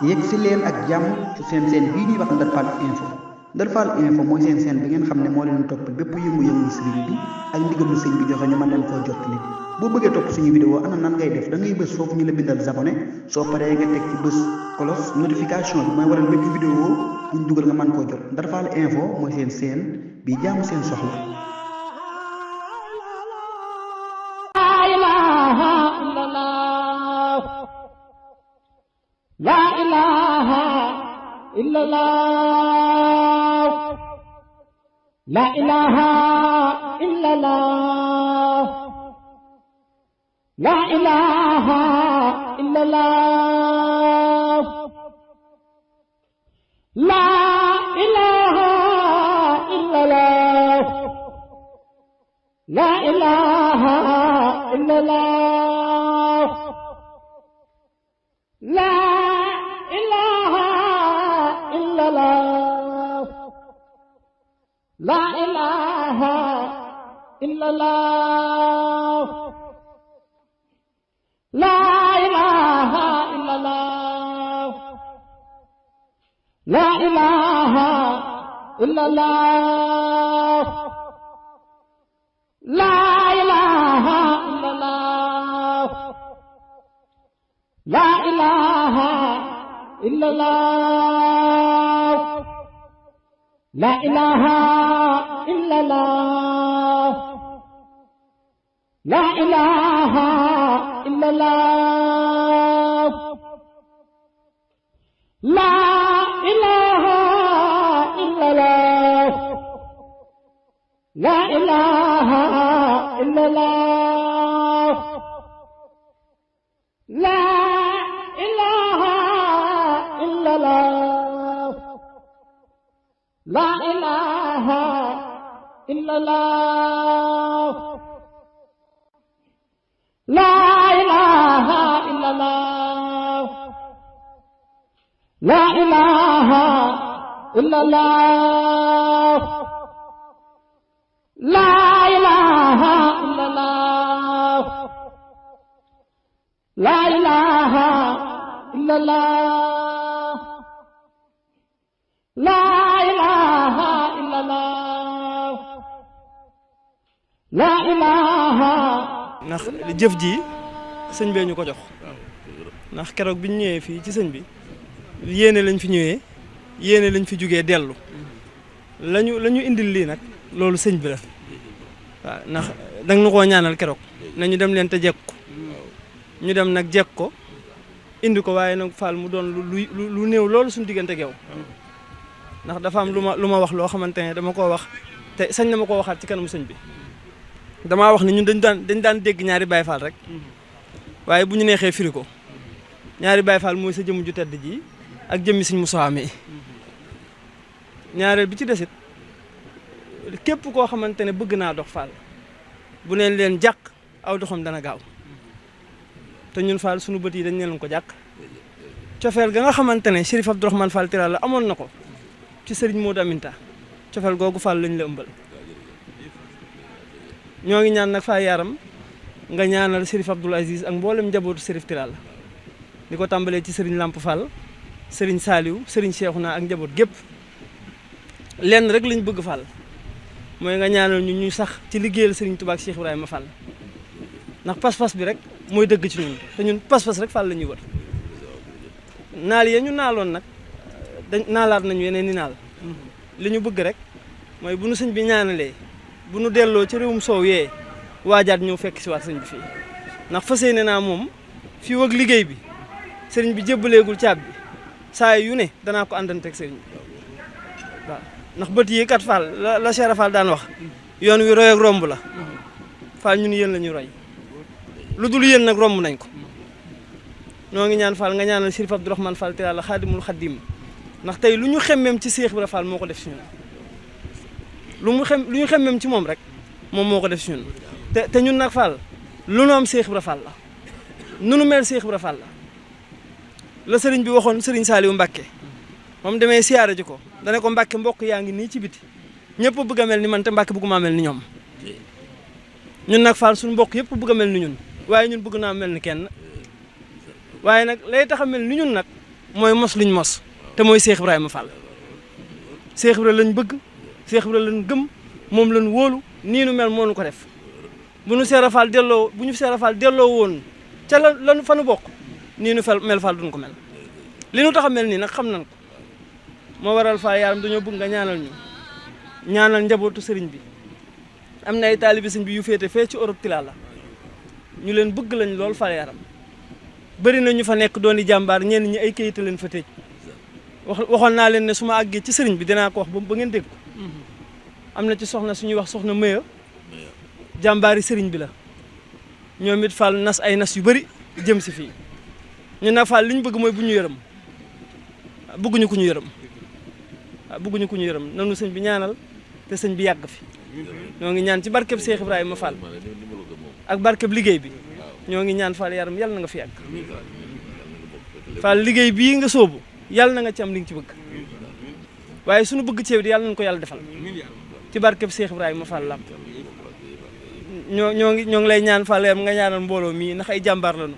yegg si leen ak jàmm ci seen bii ñuy wax Ndar Fall info. Ndar Fall info mooy seen bi ngeen xam ne moo leen topp bépp yëngu-yëngu sëriñ bi ak ndigal lu sëñ bi joxe ñu mën leen koo jottali boo bëggee topp suñu vidéo ana nan ngay def da ngay bës foofu ñu la bindal abonné soo paree nga teg ci bës cloche notification bi mooy waral bépp vidéo buñ dugal nga mën koo jot Ndar Fall info mooy seen bi jaamu seen soxla. La ilaha illallah, la ilaha illallah, la ilaha illallah, la ilaha illallah, la ilaha illallah, la La ilaha illallah, la ilaha illallah, la ilaha illallah, la ilaha illallah, la ilaha illallah, la ilaha illallah, la ilaha illallah, la ilaha illallah, la ilaha illallah, la ilaha illallah, la ilaha illallah, la ilaha illallah, la ilaha illallah, la ilaha illallah, la ilaha illallah, la ilaha illallah, la ilaha. ndax jëf ji sëñ bee ñu ko jox ndax keroog bi ñu ñëwee fii ci sëñ bi yéene lañ fi ñëwee yéene lañ fi jógee dellu la ñu indil lii nag loolu sëñ bi la waaw ndax danga nu koo ñaanal keroog nañu dem leen te jekk ko ñu dem nag jekk ko indi ko waaye nag Fall mu doon lu néew loolu suñu diggante ak yow ndax dafa am lu ma wax loo xamante ne dama koo wax te sañ na ma koo waxaat ci kanamu sëñ bi damaa wax ne ñun dañ daan dégg ñaari Baye Fall rek waaye bu ñu neexee firi ko ñaari Baye Fall mooy sa jëmm ju tedd ji ak jëmmi sëñ Moussa mi ñaareel bi ci desit képp koo xamante ne bëgg naa dox Fall bu neen leen jàq aw doxam dana gaaw te ñun Fall sunu bët yi dañ leen ko jàq cofeel ga nga xamante ne Chérif Abdourahmane Fall Tilala la amoon na ko ci Serigne Modou Aminta cofeel googu Fall lañ la ëmbal ñoo ngi ñaan nag Fall yaram nga ñaanal Chérif Abdoul Aziz ak mboolem njabootu Chérif Tilala di ko tàmbalee ci Serigne Lamp Fall Serigne Saliou Serigne Cheikhouna ak njaboot gépp lenn rek lañ bëgg Fall mooy nga ñaanal ñu sax ci liggéeyal Serigne Touba ak Cheikh Ibrahima Fall ndax pas-pas bi rek mooy dëgg ci ñun te ñun pas-pas rek Fall la ñuy wër naal ya ñu naaloon nag naalaat nañu yeneen ni naal li ñu bëgg rek mooy bu nu sëñ bi ñaanalee bu nu delloo ci réewum soow yee waajaat ñëw fekk si waat sëñ bi fii ndax fas yéene naa moom fii wag liggéey bi sëriñ bi jébbaleegul caab bi saa yu ne danaa ko àndanteeg sëriñ bi waaw ndax bët yi kat Fall la Cheikh Fall daan wax yoon wi roy ak romb la Fall ñun yéen la ñuy roy lu dul yéen nag romb nañ ko noo ngi ñaan Fall nga ñaanal Chérif Abdourahmane Fall Tilala xaadimul xaddim ndax tey lu ñu xemmeem ci Cheikh Ibra Fall moo ko def si ñun lu ñu xemmeem ci moom rek moom moo ko def si ñun te ñun nag Fall lu nu am Cheikh Ibra Fall la nu nu mel Cheikh Ibra Fall la sëriñ bi waxoon sëriñ Saliou Mbacké moom demee siyaare ji ko dane ko Mbacké mbokk yaa ngi nii ci biti ñëpp bëgg a mel ni man te Mbacké bëgguma mel ni ñoom ñun nag Fall suñu mbokk yëpp bëgg a mel ni ñun waaye ñun bëgg naa mel ni kenn waaye nag lay tax a mel ni ñun nag mooy mos luñ mos te mooy Cheikh Ibrahima Fall Cheikh Ibrahima lañ bëgg Cheikh Ibrahima lañ gëm moom lañ wóolu nii nu mel moo nu ko def bu ñu Cheikh Fall delloo bu ñu Cheikh Fall delloo woon ca la fa nu bokk nii nu mel Fall duñ ko mel li nu tax a mel nii nag xam nañ ko moo waral Fall Yaram dañoo bëgg nga ñaanal ñu ñaanal njabootu sëriñ bi am na ay taalibi sëriñ bi yu féete fee ci Europe Tilala ñu leen bëgg lañ lool Fall Yaram bëri na ñu fa nekk doon di jàmbaar ñenn ñi ay kayit leen fa tëj waxoon naa leen ne su ma àggee ci sëriñ bi dinaa ko wax ba ngeen dégg ko am na ci soxna suñuy wax soxna Meya jàmbaari sëriñ bi la ñoom it Fall nas ay nas yu bëri jëm si fii ñu nag Fall li ñu bëgg mooy bu ñu yërëm bëgguñu ku ñu yërëm waaw bëgguñu ku ñu yërëm nanu sëñ bi ñaanal te sëñ bi yàgg fi ñoo ngi ñaan ci barkeb Cheikh Ibrahima Fall ak barkeb liggéey bi ñoo ngi ñaan Fall Yaram yàlla na nga fi yàgg Fall liggéey bii nga sóobu yàlla na nga ci am li nga ci bëgg waaye suñu bëgg ceeb di yàlla nañu ko yàlla defal ci barkeb Cheikh Ibrahima Fall lam ñoo ngi lay ñaan Fall Yaram nga ñaanal mbooloo mii ndax ay jàmbaar lañu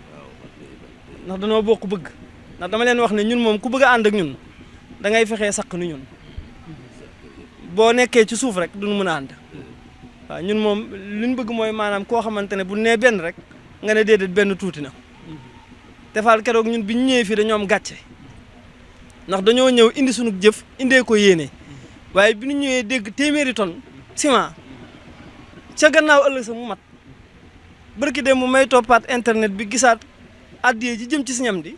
ndax danoo bokk bëgg ndax dama leen wax ne ñun moom ku bëgg a ànd ak ñun da ngay fexee saq ni ñun boo nekkee ci suuf rek duñu mën a ànd waaw ñun moom li ñu bëgg mooy maanaam koo xamante ne bu nee benn rek nga ne déedéet benn tuuti na te Fall keroog ñun bi ñu ñëwee fii dañoo am gàcce ndax dañoo ñëw indi sunu jëf indee ko yéene waaye bi ñu ñëwee dégg téeméeri tonne ciment ca gannaaw ëllëg sa mu mat barki dem mu may toppaat internet bi gisaat addiyee ji jëm ci siñam di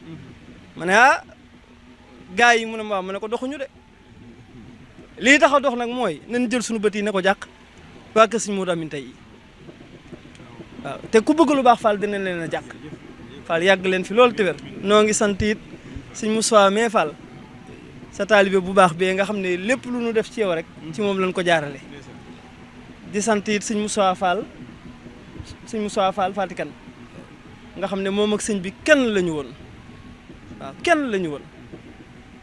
ma ne gars yi mu ne ma ne ko doxuñu de lii tax a dox nag mooy nañ jël suñu bët yi ne ko jàq waa kër Sëñ Modou Aminta yi waaw te ku bëgg lu baax Fall dinañ leen a jàq Fall yàgg leen fi loolu te wér noo ngi sant it Sëñ Moussa mais Fall sa taalibe bu baax bee nga xam ne lépp lu nu def ci yow rek ci moom lañ ko jaarale di sant it Sëñ Moussa Fall Fatikan nga xam ne moom ak sëñ bi kenn la ñu woon waaw kenn la ñu woon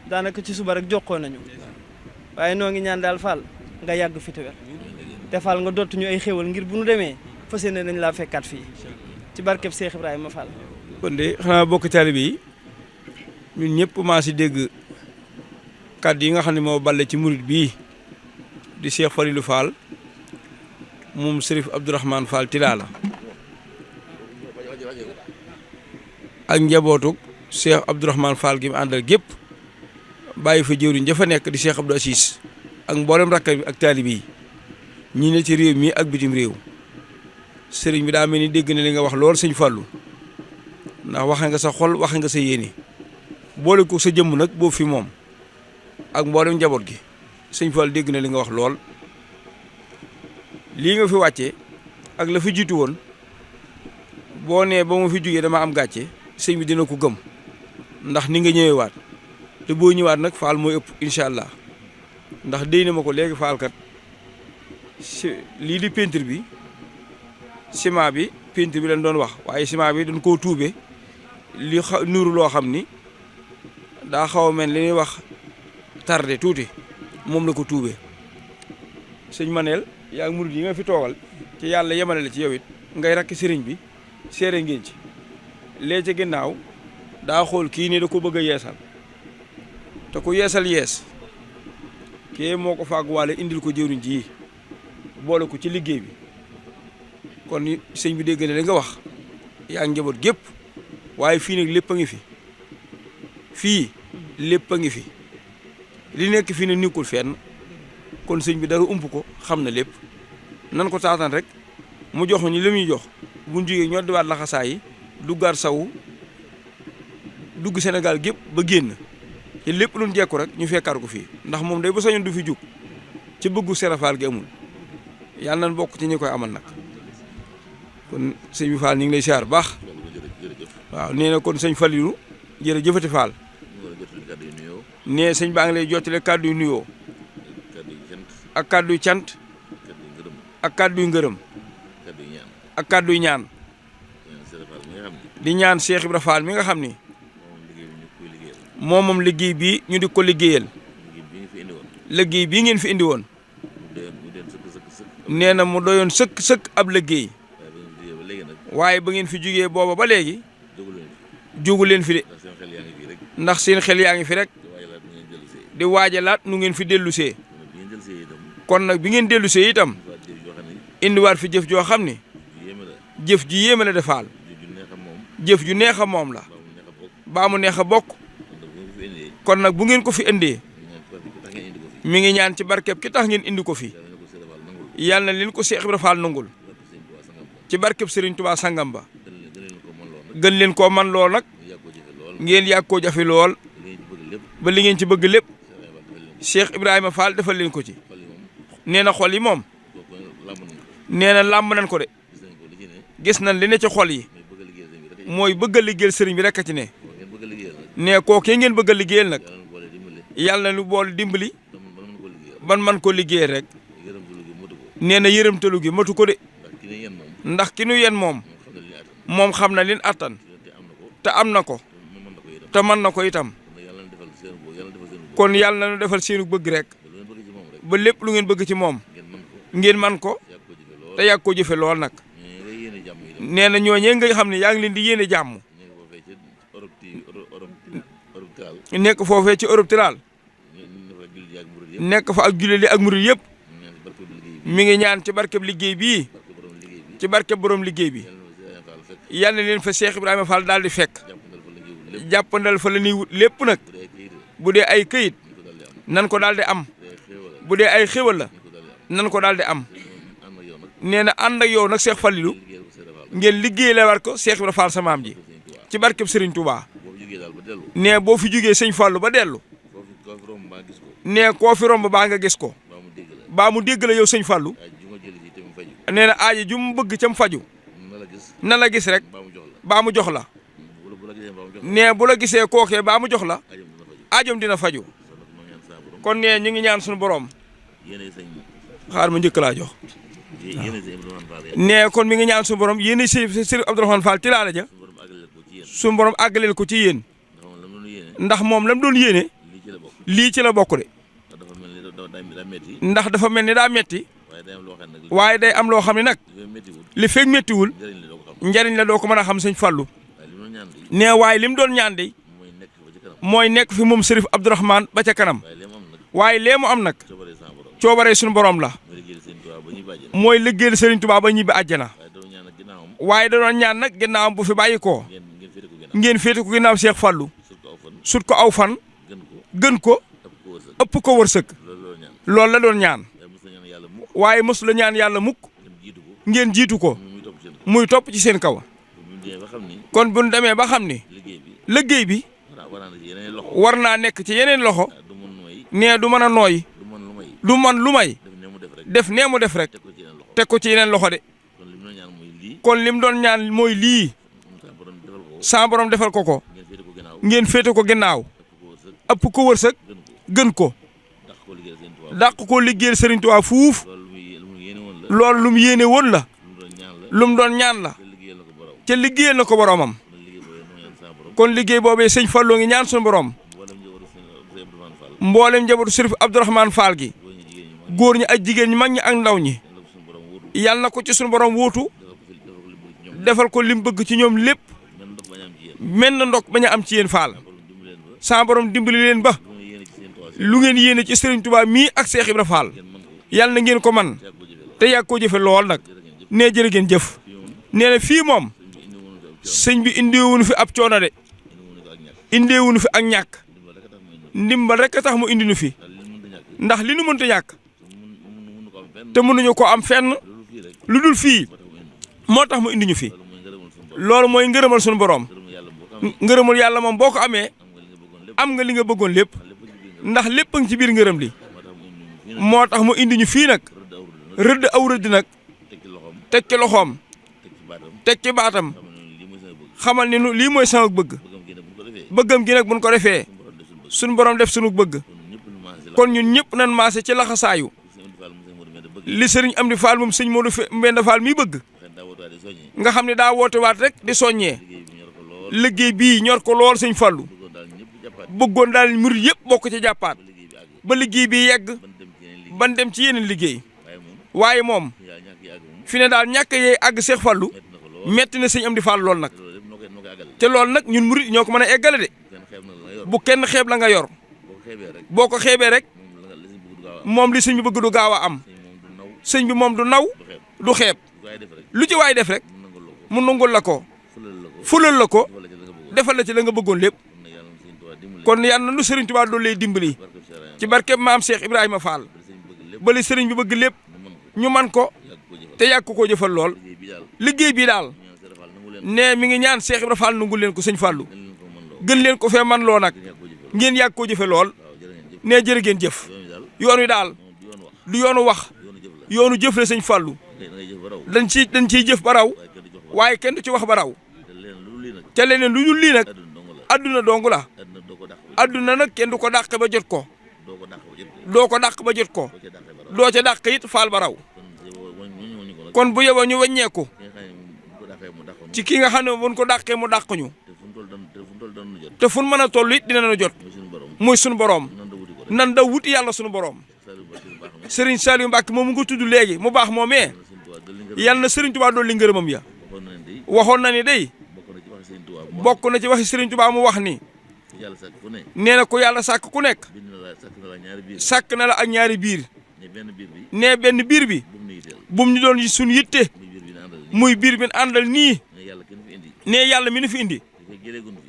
daanaka ci suba rek jokkoo nañu waaye noo ngi ñaan daal Fall nga yàgg fi te wér te Fall nga dootuñu ay xéwal ngir bu nu demee fas yéene nañ laa fekkaat fii ci barkeb Cheikh Ibrahima Fall. kon de xanaa bokk taalibe yi ñun ñëpp maa si dégg kàddu yi nga xam ne moo balle ci murit bii di Cheikh Falilou Fall moom Serif Abdourahmane Fall Tilala ak njabootu Cheikh Abdourahmane Fall gi mu àndal gépp bàyyi fa jëwriñ ja fa nekk di Cheikh Abdou Assis ak mboolem rakka bi ak taalibe yi ñi ne ci réew mi ak bitim réew sëriñ bi daa mel ni dégg na li nga wax lool sëñ Fallou ndax waxe nga sa xol waxe nga sa yéene boole ko sa jëmm nag boobu fi moom ak mboolem njaboot gi sëñ Fall dégg na li nga wax lool lii nga fi wàccee ak la fi jiitu woon boo nee ba mu fi jógee dama am gàcce sëñ bi dina ko gëm ndax ni nga ñëwee waat te boo ñëwaat nag Fall mooy ëpp incha allah ndax déy na ma ko léegi Fall kat lii di peinture bi ciment bi peinture bi lañ doon wax waaye ciment bi dañ koo tuube li nuuru loo xam ni daa xaw a mel li ñuy wax tardé tuuti moom la ko tuube sëñ Manel yaa ngi murid yi nga fi toogal ci yàlla yemale la ci yow it ngay rakk sëriñ bi seere ngeen ci lee ca ginnaaw daa xool kii ni da ko bëgg a yeesal te ku yeesal yees kii moo ko faag waale indil ko jëwriñ ji boole ko ci liggéey bi kon sëñ bi dégg na li nga wax yaa ngi njaboot gépp waaye fii nag lépp a ngi fi fii lépp a ngi fi li nekk fii nag nekkul fenn kon sëñ bi dara ump ko xam na lépp nan ko taataan rek mu jox ñu li muy jox bu ñu jógee ñoo diwaat laxasaa yi duggaat sawu dugg Sénégal gépp ba génn te lépp luñ jekku rek ñu fekkaat ko fii ndax moom day ba sañoon du fi jug ci bëggu Serafal gi amul yàlla nañ bokk ci ñi koy amal nag kon sëñ bi Fall ñu ngi lay siyaar baax waaw nee na kon sëñ Falilou jërëjëfati Fall nee sëñ baa ngi lay jottale kàddu yu nuyoo ak kàddu yu cant ak kàddu yu ngërëm ak kàddu yu ñaan di ñaan Cheikh Ibra Fall mi nga xam ni moom liggéey bi ñu di ko liggéeyal liggéey bii ngeen fi indi woon nee na mu doyoon sëkk ab liggéey waaye ba ngeen fi jugee booba ba léegi jugu leen fi de ndax seen xel yaa ngi fi rek di waajalaat nu ngeen fi dellusee kon nag bi ngeen dellusee itam indiwaat fi jëf joo xam ni jëf ji yéeme la defaal jëf ju neex a moom la baa mu neex a bokk kon nag bu ngeen ko fi indee mi ngi ñaan ci barkeb ki tax ngeen indi ko fi yàlla na leen ko Cheikh Ibra Fall nangul ci barkeb Serigne Touba sangam ba gën leen koo man lool nag ngeen yàgg koo jafe lool ba li ngeen ci bëgg lépp Cheikh Ibrahima Fall defal leen ko ci nee na xol yi moom nee na làmb nañ ko de gis nañ li ne ci xol yi mooy bëgg a liggéeyal sëriñ bi rek a ci ne nee kookee ngeen bëgg a liggéeyal nag yàlla na lu bool dimbali ban man ko liggéeyal rek nee na yërëmtalu gi matu ko de ndax ki nu yen moom xam na leen attan te am na ko te mën na ko itam kon yàlla na nu defal seenu bëgg rek ba lépp lu ngeen bëgg ci moom ngeen man ko te yàgg ko jëfe lool nag nee na ñooñee nga xam ne yaa ngi leen di yéene jàmm nekk foofee ci Europe tilaal nekk fa ak jullit yi ak murid yëpp mi ngi ñaan ci barkeb liggéey bii ci barkeb borom liggéey bi yal na leen fa Cheikh Ibrahima Fall daal di fekk jàppandal fa la ñuy wut lépp nag bu dee ay këyit nan ko daal di am bu dee ay xéwal la nan ko daal di am nee na ànd ak yow nag Cheikh Fallilou ngeen liggéey la war ko Cheikh Ibrahima Fall sa maam ji ci barkeb Serigne Touba nee boo fi jugee sëñ Fallou ba dellu nee koo fi romb baa nga gis ko baa mu dégg la yow sëñ Fallou nee na aaji ju mu bëgg cam faju na la gis rek baa mu jox la nee bu la gisee kookee baa mu jox la aajom dina faju kon nee ñu ngi ñaan suñu borom xaar ma njëkk laa jox nee kon mi ngi ñaan suñu borom yéen Serigne Abdourahmane Fall ci laala ja suñu borom àggaleel ko ci yéen ndax moom lam doon yéene lii ci la bokk de ndax dafa mel ni daa metti waaye day am loo xam ne nag li fekk mettiwul njariñ la doo ko mën a xam sëñ Fallou nee waaye li mu doon ñaan de mooy nekk fi moom Serif Abdourahmane ba ca kanam waaye lee mu am nag coobaree suñu borom la mooy liggéeyal Serigne Touba ba ñibbi àjjana waaye da doon ñaan nag ginnaawam bu fi bàyyi koo ngeen féete ko ginnaaw Cheikh Fallou sut ko aw fan gën ko ëpp ko wërsëg loolu la doon ñaan waaye mosu la ñaan yàlla mukk ngeen jiitu ko muy topp ci seen kaw kon bu ñu demee ba xam ni liggéey bi war naa nekk ci yeneen loxo nee du mën a nooy du man lu may def nee mu def rek teg ko ci yeneen loxo de kon lim doon ñaan mooy lii sa borom defal ko ko ngeen féete ko ginnaaw ëpp ko wërsëg gën ko dàq ko liggéeyal Serigne Touba fuuf loolu lu mu yéene woon la lu mu doon ñaan la ca liggéeyal na ko boromam kon liggéey boobee sëñ Fallou ngi ñaan suñu borom mboolem njabootu Serif Abdourahmane Fall gi góor ñi ak jigéen ñi mag ñi ak ndaw ñi yàlla na ko ci suñu borom wuutu defal ko lim bëgg ci ñoom lépp mel na ndok bañ a am ci yéen Fall sa borom dimbali leen ba lu ngeen yéene ci Serigne Touba mii ak Cheikh Ibra Fall yàlla na ngeen ko man te yàgg koo jëfe lool nag nee jërë ngeen jëf nee na fii moom sëñ bi indiwuñu fi ab coono de indiwuñu fi ak ñàkk ndimbal rek a tax mu indi nu fi ndax li nu mënta ñàkk te mënuñu ko am fenn lu dul fii moo tax mu indi ñu fi loolu mooy ngërëmal suñu borom ngërëmal yàlla moom boo ko amee am nga li nga bëggoon lépp ndax lépp a ngi ci biir ngërëm li moo tax mu indi ñu fii nag rëdd aw rëdd nag teg ci loxoom teg ci baatam xamal ni nu lii mooy sama bëgg bëggam gi nag buñ ko defee suñu borom def suñu bëgg kon ñun ñëpp nañ maase ci laxasaayu li sëriñ Amdi Fall moom sëñ Modou Mbenda Fall mi bëgg nga xam ne daa woote waat rek di soññee liggéey bii ñor ko lool sëñ Fallou bëggoon daal murid yëpp bokk ci jàppaat ba liggéey bi yegg ban dem ci yeneen liggéey waaye moom fi ne daal ñàkk yee àgg Cheikh Fallou metti na sëñ Amdi Fall lool nag te loolu nag ñun murid ñoo ko mën a eggale de bu kenn xeeb la nga yor boo ko xeebee rek moom li sëñ bi bëgg du gaaw a am sëñ bi moom du naw du xeeb lu ci waay def rek mu nangul la ko fulal la ko defal la ci la nga bëggoon lépp kon yàlla na nu Sëriñ Tuubaa doon lay dimbali ci barkeb maam Cheikh Ibrahima Fall ba li sëriñ bi bëgg lépp ñu man ko te yàgg ko jëfal lool liggéey bi daal ne mi ngi ñaan Cheikh Ibrahima Fall nangul leen ko sëñ Fallu gën leen ko fee man loo nag ngeen yàgg koo jëfe lool ne jërë ngeen jëf yoon wi daal du yoonu wax yoonu jëf la sëñ Fallu dañ ciy jëf ba raw waaye kenn du ci wax ba raw ca leneen lu dul lii nag adduna dong la adduna nag kenn du ko dàq ba jot ko doo ko dàq ba jot ko doo ca dàq it faal ba raw kon bu yeboo ñu wàññeeku ci ki nga xam ne buñ ko dàqee mu dàq ñu te fu mën a toll it dina na jot muy sunu borom nan da wuti yàlla sunu borom Serigne Saliou Mbacke moom mu ngi tudd léegi mu baax moomee yàlla na Serigne Touba doon li ngërëmam ya waxoon na ni day bokk na ci waxi Serigne Touba mu wax ni nee na ko yàlla sàkk ku nekk sàkk na la ak ñaari biir nee benn biir bi bum ñu doon suñu yitte muy biir bi àndal nii nee yàlla mi nu fi indi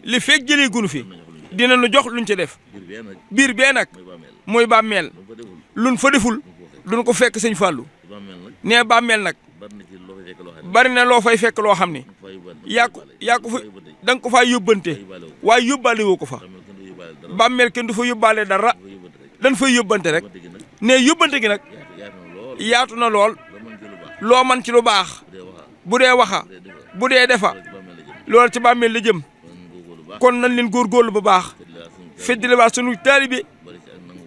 li fekk jëlee gunu fi dina nu jox luñ ci def biir bee nag mooy bàmmeel luñ fa deful duñ ko fekk sëñ Fallou nee bàmmeel nag bari na loo fay fekk loo xam ne yaa ko fa da nga ko faa yóbbante waaye yóbbaale woo ko fa bàmmeel kenn du fa yóbbaale dara dañ fay yóbbante rek nee yóbbante gi nag yaatu na lool loo man ci lu baax bu dee waxa bu dee defa loolu ci bàmmeel la jëm kon nañ leen góorgóorlu bu baax feddile baax sunu taalibe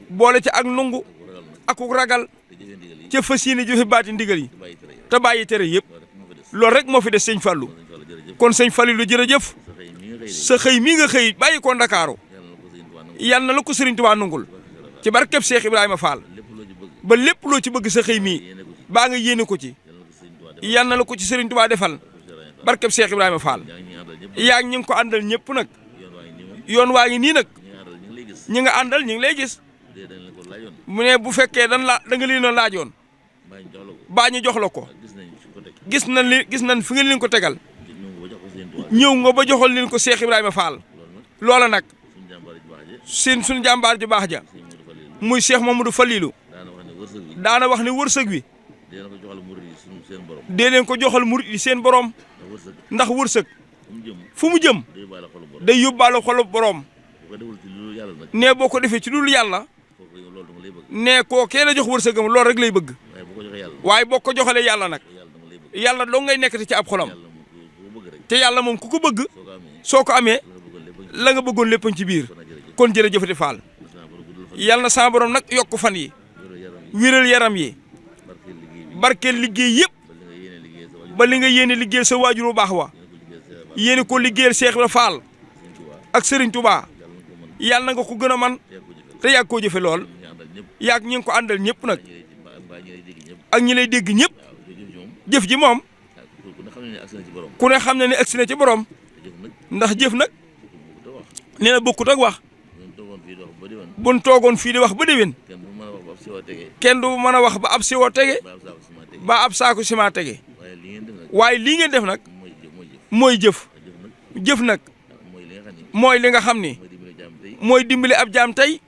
boole ci ak nungu ak ragal ca fas yéene joxe baati ndigal yi te bàyyi tere yëpp loolu rek moo fi des sëñ Fallou kon sëñ Fallou lu jërëjëf sa xëy mi nga xëy bàyyi ko Ndakaaru yal na la ko Sëriñ Tuubaa nungul ci barkeb Cheikh Ibrahima Fall ba lépp loo ci bëgg sa xëy mii baa nga yéene ko ci yal na la ko ci Sëriñ Tuubaa defal barkeb Cheikh Ibrahima Fall yaa ngi ngi ko àndal ñëpp nag yoon waa ngi nii nag ñi nga àndal ñi ngi lay gis mu ne bu fekkee da nga leen a laajoon baa ñu jox la ko gis nañ fi nga leen ko tegal ñëw nga ba joxal leen ko Cheikh Ibrahima Fall loola nag suñu jàmbaar ju baax ja muy Cheikh Mamadou Falilou daana wax ne wërsëg wi dee leen ko joxal murid yi seen borom ndax wërsëg fu mu jëm day yóbbaale xolu borom nee boo ko defee ci lu yàlla nee koo kee la jox wërsëgam loolu rek lay bëgg waaye boo ko joxalee yàlla nag yàlla doo ngay nekkati ci ab xolam te yàlla moom ku ko bëgg soo ko amee la nga bëggoon lépp ci biir kon jërëjëfati Fall yàlla na sa borom nag yokk fan yi wéral yaram yi barkeel liggéey yëpp ba li nga yéene liggéeyal sa waajur bu baax wa yéene ko liggéeyal Cheikh Ibra Fall ak Serigne Touba yàlla na nga ko gën a man te yàgg koo jëfe lool yàgg ñi ngi ko àndal ñëpp nag ak ñi lay dégg ñëpp jëf ji moom ku ne xam ne ne agsi na ci borom ndax jëf nag nee na bokkut ak wax buñ toogoon fii di wax ba déwén kenn du mën a wax ba ab siwo tege ba ab saako ciment tege waaye lii ngeen def nag mooy jëf jëf nag mooy li nga xam ni mooy dimbali ab jaam tey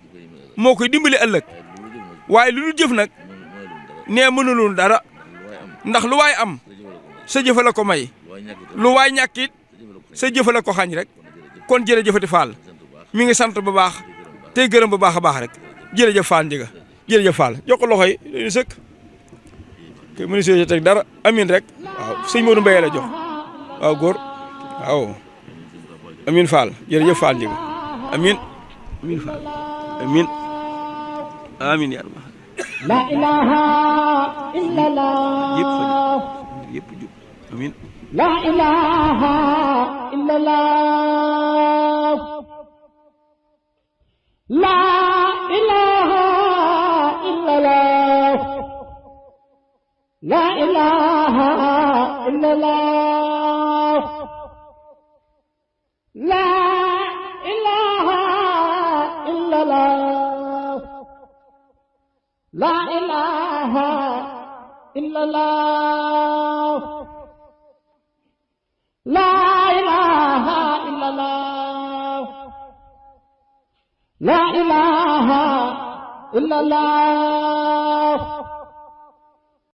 moo koy dimbali ëllëg waaye lu dul jëf nag nee mënulul dara ndax lu waay am sa jëfa la ko may lu waay ñàkkit sa jëfa la ko xañ rek kon jërëjëfati Fall mi ngi sant bu baax tey gërëm bu baax a baax rek jërëjëf Fall Ndiaga jërëjëf Fall jox ko loxo yi dañuy sëkk ke ministre yi teg dara amin rek waaw sëñ Modou Mbaye la jox waaw góor waaw amin Fall jërëjëf Fall Ndiaga amin amin Fall amin amin ya Allah la ilaha illallah yëpp jub amin la ilaha illallah la ilaha illallah la ilaha illallah la ilaha لا إله إلا الله لا إله إلا الله لا إله إلا الله